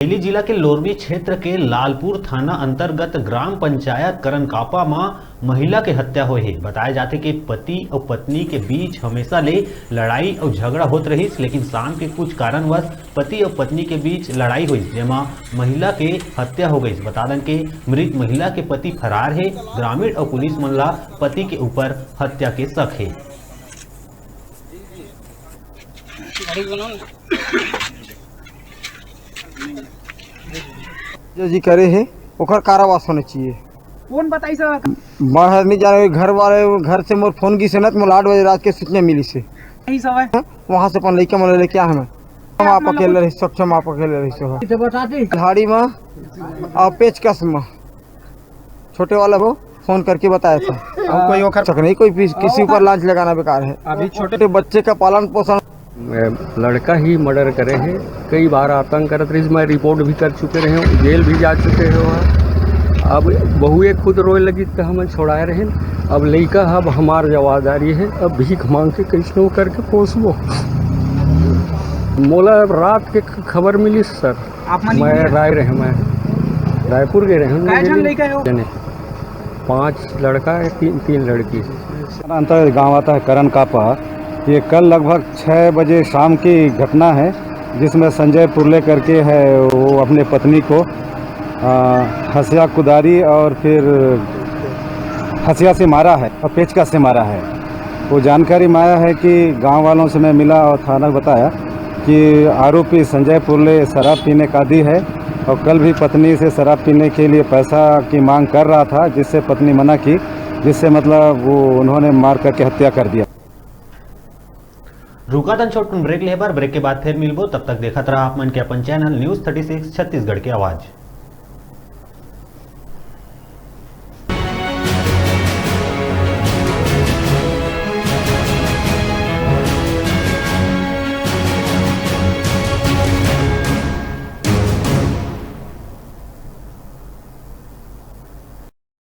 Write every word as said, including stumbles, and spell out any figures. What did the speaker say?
बरेली जिला के लोरमी क्षेत्र के लालपुर थाना अंतर्गत ग्राम पंचायत करनकापा म महिला के हत्या होए हे। बताए जाथे कि पति अउ पत्नी के बीच हमेशा ले लड़ाई अउ झगड़ा होत रहिस, लेकिन शाम के कुछ कारणवश पति अउ पत्नी के बीच लड़ाई होइस, जेमा महिला के हत्या हो गइस। बता दन के मृत महिला के पति फरार हे। ग्रामीण अउ पुलिस मन ला पति के ऊपर हत्या के शक हे। जो जी करे हे, ओकर कारावास होना चाहिए। कौन बताई सर? बाहर नहीं जाने, घर वाले, घर से मोर फोन गिसे ना, तो मोला आठ बजे रात के सूचना मिली से। नहीं सर। वहाँ से अपन लइका मन लेके आए हैं। हम आप अकेले रही, सक्षम आप अकेले रही सो। झाड़ी में और पेचकस में छोटे वाला को फोन करके बताया था। और कोई ओकर शक नहीं, कोई किस-, किसी ऊपर लांच लगाना बेकार है। अभी छोटे बच्चे का पालन पोषण। लड़का ही मर्डर करे है, कई बार आतंक करत रहिस, मैं रिपोर्ट भी कर चुके रहे हूँ, जेल भी जा चुके हो। अब बहुए खुद रोए लगी तो हम छोड़ाए रहे। अब लइका अब हमार जवाबदारी है, अब भीख मांग के कैसनो करके पोसबो। मोला रात के खबर मिली सर। आप मन मैं राय रहे, मैं रायपुर गए रहे हैं। कै झन लइका हो? जने, पांच लड़का है, तीन, तीन लड़की। अंतर गांव आता है करन कापा। ये कल लगभग छः बजे शाम की घटना है, जिसमें संजय पुरले करके है, वो अपने पत्नी को, आ, हंसिया कुदारी और फिर हंसिया से मारा है और पेचकस से मारा है। वो जानकारी में आया है कि गांव वालों से मैं मिला और थाना को बताया कि आरोपी संजय पुरले शराब पीने का आदी है और कल भी पत्नी से शराब पीने के लिए पैसा की मांग कर रहा था, जिससे पत्नी मना की, जिससे मतलब वो उन्होंने मार करके हत्या कर दिया। रुका तन छोटकुन ब्रेक लेहे बर, ब्रेक के बाद फिर मिलबो। तब तक देखत रहा आप मन के अपन channel news thirty six Chhattisgarh के आवाज़।